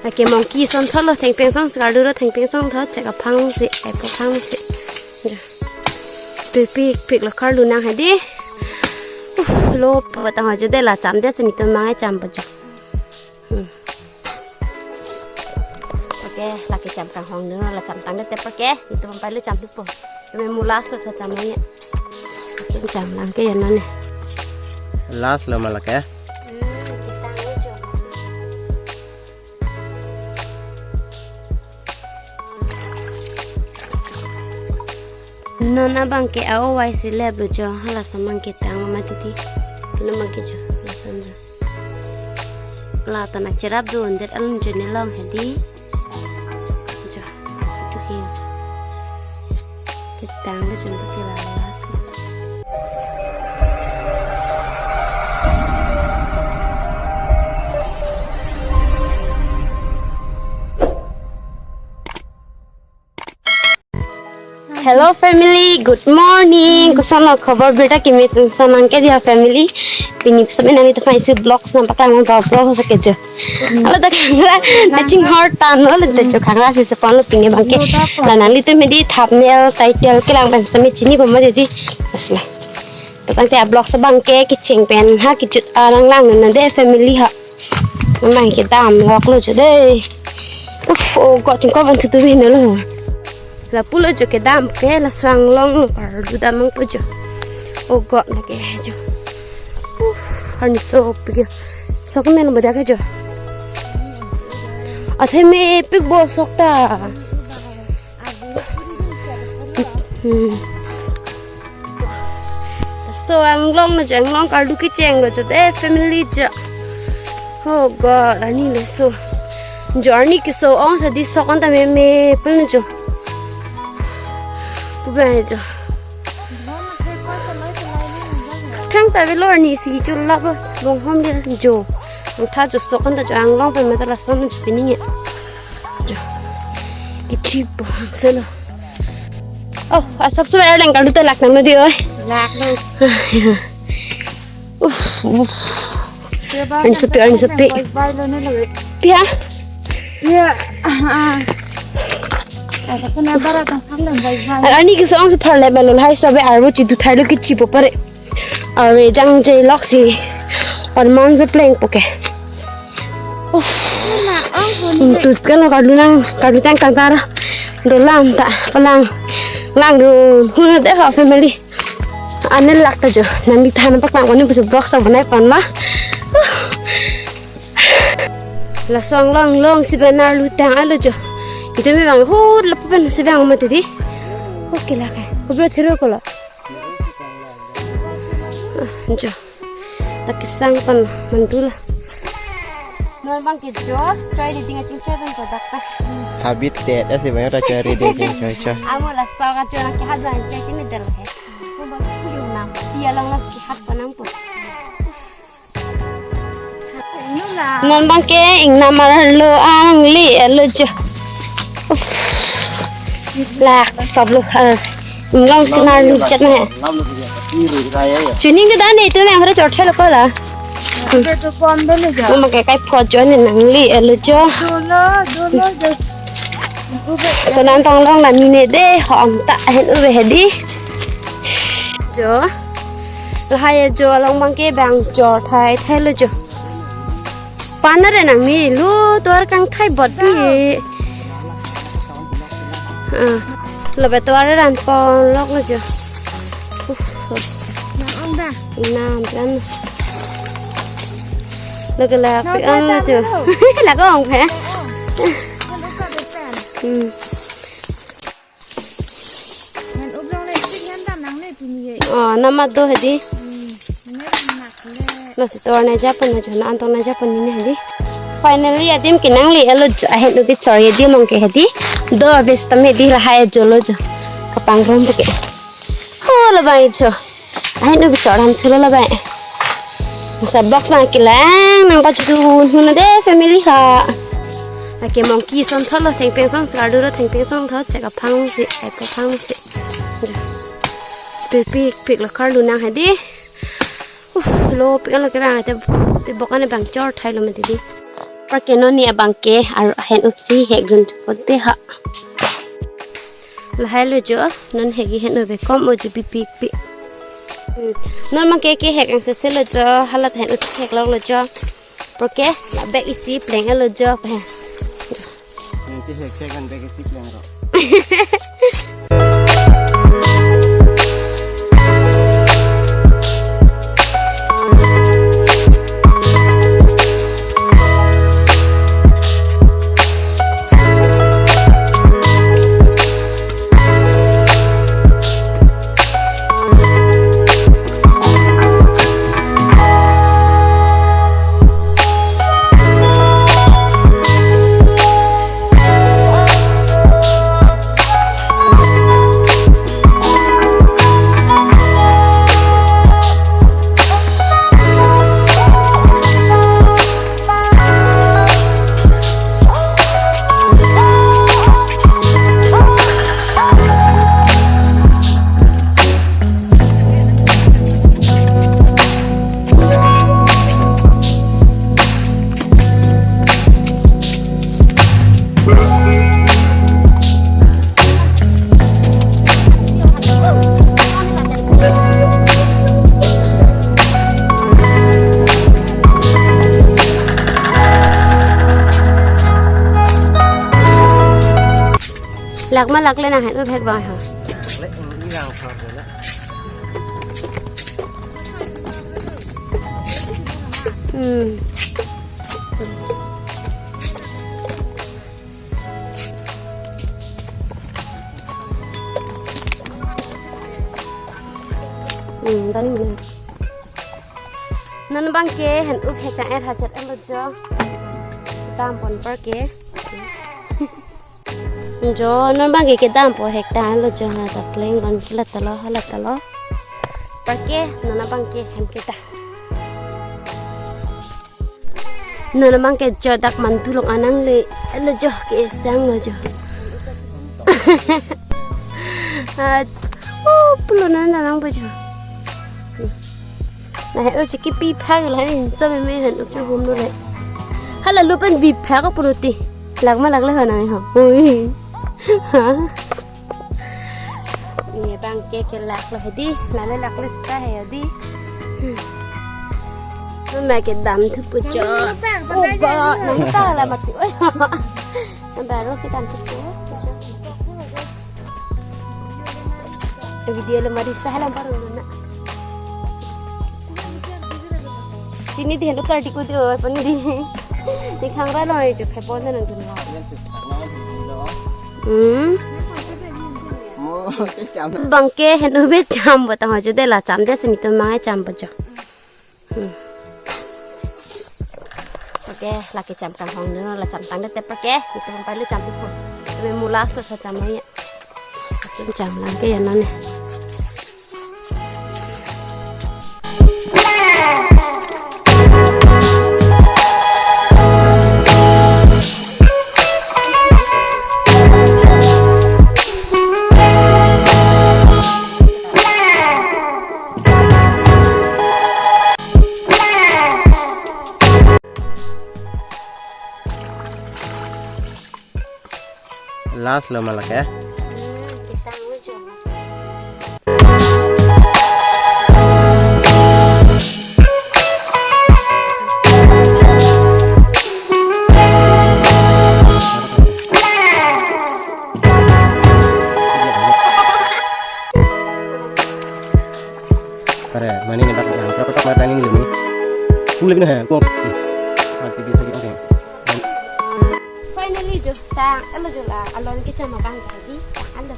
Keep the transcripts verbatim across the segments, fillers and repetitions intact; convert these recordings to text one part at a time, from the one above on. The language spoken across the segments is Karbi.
Lake monkey son thotlo, thengpeng son karlu lo, thengpeng son thot chek aphang si, ai po phang si. Jo. Pik pik pik lo karlu nang hadi. Uf, lo patang ajo de la cham de si netum mang cham po jo. Hmm. Okay, lake cham kanghong dun la cham tang de tep okay. Netum pai lo cham thupo. Tumi mu last lo cham nang ya. Cham lang ke ya nane. Last lo ma lake. Hmm, kita ni jo. Non abang ke a-o vai si lep lo jo, hala so abang ke tang ma titi. Puna abang ke jo, lason jo. La ta nang cherap do, det alun jo ne long hadi. Jo, tu ke. Ke tang lo jo ke la last. Hello family, good morning. Koson lo khobor, birta kimi sen sen nang ke dia family. Pini sami nangli ta fine si vlogs nang paklang nang vlog vlog sa ke jo. Alo ta kangra na chinghor tan lo le ta jo kangra si sepan lo pini abang ke. La nanglitum hadi thumbnail title kelang pen sami chini bom ma di. Asla. To tangte a-vlogs abang ke kecheng pen ha kechut arang lang nang de family ha. Abang ke dam lok lo jo de. Uf, oh God, chingkop an tutu bin lo. Lapu lo jo kedam ke laso anglong lo karlu dam nangpo jo. Oh God, lake jo. Uf, arni sopik jo. Sok men bodak jo. Athe mepik bosok ta. Hmm. So anglong lo jo, anglong karlu kecheng lo jo de family jo. Oh God, arni le so. Jo arni keso ong sa di sok an ta meme pen jo. Kubai jo. Thang ta velo arni si chula ba bong hom dia jo. Ang tha jo sok an ta jo anglong pen meta lason jo pini ya. Jo. Kichi po hang selo. Oh, asap sebe erleng karlu ta lak nang lo di oi. Lak lo. Uf, uf. Arni sopi, arni sopi. Bai bai lo ne lo. Pia? Iya. Ah, ah. Ada kena barat ang panglang bai bai. Arni keso ong si pharle melo lahai sebe arvo chidu thai lo kichi po pare. Are jangje lok si. Or man je pleng po ke. Uf. Tut kan lo karlu nang, karlu tang tang tara. Dolang ta palang. Lang dun. Huna de ha family. Ane lak ta jo. Nangli than paklang ko ni pusi vlog sa banai pan ma. Laso anglong long si banar lu tang alo jo. Ito me bang hut lapu pen si bang mati di. Okay lake. Kubra thero ko lo. Ah, jo. Tak kesang pan mandula. Non abang ke jo, choi reading aching choi pan kodak pa. Habit te, esi banyak ta choi reading ching choi choi. Amo laso ka jo na ke hat bang choi kini del he. Ko ba ku na, pia lang na ke hat panang po. Non abang ke ingnam arlo angli elo jo. Uf. Lak sab lo, ah. Inglong si nar lu chat na he. Chini ke dan itu yang ada chot he lo ko la. Mama ke kai phot jo ne nangli elo jo. Dolo, dolo, dolo. Ko nan tong long na mine de hom ta hen uve hedi. Jo. Lahai jo along abang ke bang jo thai thai lo jo. Pana re nang ni lu tor kang thai bot bi. Ah. Lo be tor ran pon lok lo jo. Uh. Nang ong da. Inam kan. Lo ke la pe ang lo jo. La ko ong phe. Hmm. Ngan ublong le tik ngan dam nang le pini ye. Oh, nama do hadi. Hmm, ngan nak le. Lo si tor na japan na jo na antong na japan ni hadi. Finally adim ke nangli elo jo ahen ubi chor ye di mong ke hadi. Do abis tame di lahai jo lo jo. Kapang rom ke. Ho lo bai jo. Ahin ubi chor ham thulo la bai. Sa vlogs ma kelang nang pachidun huna de family ha. Lake monkey son thotlo, thengpeng son karlu lo, thengpeng son thot chek aphang si, ai po phang si. Pik pik pik lo karlu nang hadi. Uf, lo pik lo ke bang te, te bok ane bang chor thai lo mati di. Parke non ne abangke ar-, hen-up si hek dun thupo de ha. Lahai lo jo, non hek hen-up kom o jo pipi pi. Hmm. Non abangke kehek angse se lo jo, halat hen-up si hek lok lo jo. Parke, la bag isi pleng lo jo, pa. Nangkehek chekan bag isi pleng ro. Lak ma lakle nang hen-up hek bang ha. Hmm. Hmm, dan ini. Non abangke hen-up hek tang er hachet en lo jo. Dam pon parke. Jo non abangke kedam po hek tang lo jo, ha ta pleng ron kilat ta lo, halat ta lo. Parke non abangke hem keta. Non abangke jo dak mantu long anang le, lo jo ke sang lo jo. Ah, oh, pulo nan anang bo jo. Na hen-up si kipi phak lo, hen so meme hen-up chu hum lo le. Hala lo pen bi phak ko pulo ti. Lak ma lakle ho nang ho. Ui. Ha. Ne abangke kelak lo hedi, lale lakle sita he hedi. Mama kedam thupo jo. Oh God, nang ta la mati. Oi. Baru kedam thupo. Video lo mari sita halam baru na. Chini di hendo tar di ko di o pani di. Di khangra lo e jo khai pon nang dun lo. Hmm. Mo, te cham. Abangke hen-up cham bo tang ho jo de la cham de sini to mangai cham bo jo. Hmm. Oke, lake cham kam hong no la cham tang de te parke. Itu pun palu cham ipo. Kami mulas terus cham ya. Cham lang ke ya non ne. Last lo ma lake. Pare, mane ne bak, ah, berapa tak mata ini lima? Puluh lebih nah, kok. Mati di lagi, oke. Finally jo, tang, alo jo la, alon ke chama bang tadi, alo.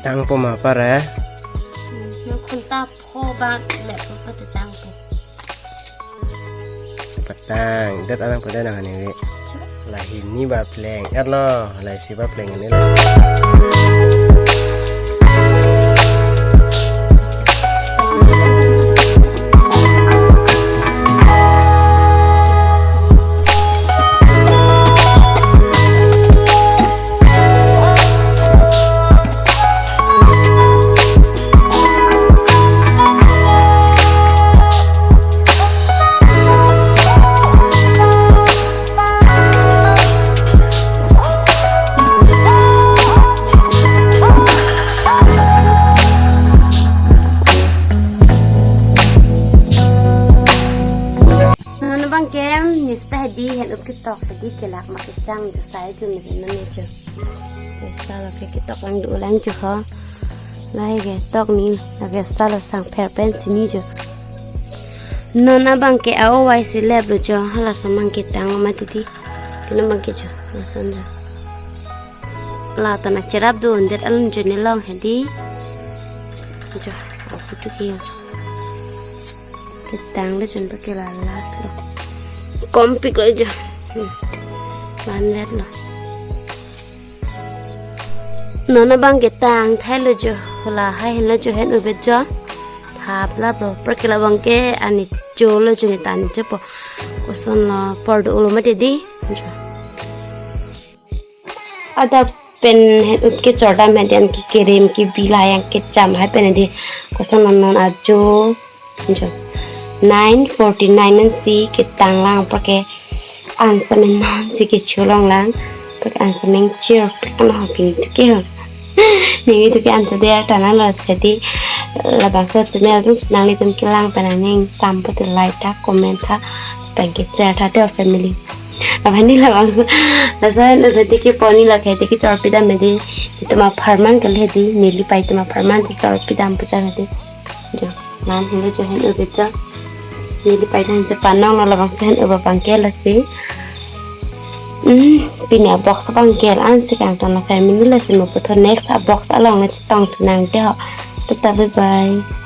Tangpo ma pare? Hmm, nang khunta pho bak le pho pho te tangpo. Patang, det alang pada nang ani. Lahini ba pleng, erlo, lahisi ba pleng ani la. Tok sidi kelak ma kesang jo sai jo mejun mane jo. Salo ke ketok lang do lang jo ho. Lahai ketok ni lake salo sang pher pen sini jo. Non abang ke a-owai si lep lo jo, halaso abang ke tang ma titi. Kena abang ke jo, lason jo. La ta nangcherap do, det alun jo ne long hedi. Jo, aku tu ke. Ketang lo jon pa ke la last lo. Kompik lo jo. Hmm. Van vet lo. Non abang ketang thai lo jo. Lahai henlo jo, hen-o bet jo. Thap lap lo. Apar ke labang ke ani cho lo jo, ne tan cho po. Koson lo, por do-o lo mati di. Jo. Adap pen hen-ut kechor dam hedi, an kekerem kebi la yang kecham hai pen hedi. Koson non non ajo jo. Nine forty nine an si ketang lang apar ke an semen non si kecho long lang. Apar ke an semen chir pek an ho pini tu ke ho. Nini tu ke an tu der tanang lo sedi. Labangso channel tung nanglitum kelang pen aning sampo tu like tha, comment tha, pen ke share tha te family. Aphan ni labangso, laso hen-ut hedi ke poni lake hedi kechor pidam hedi. Itum apharman kali hedi, neli pai itum apharman si chor pidam puchar hedi. Jo, man henlo jo, hen-o bet jo. Neli pai dan je panong lo labangso hen-o abang ke lasi. Hmm, pini a-box abang ke la-an si kangton lo family, lasi mo puthot next a-box along le chetong thu nang te ho. Tata bye bye.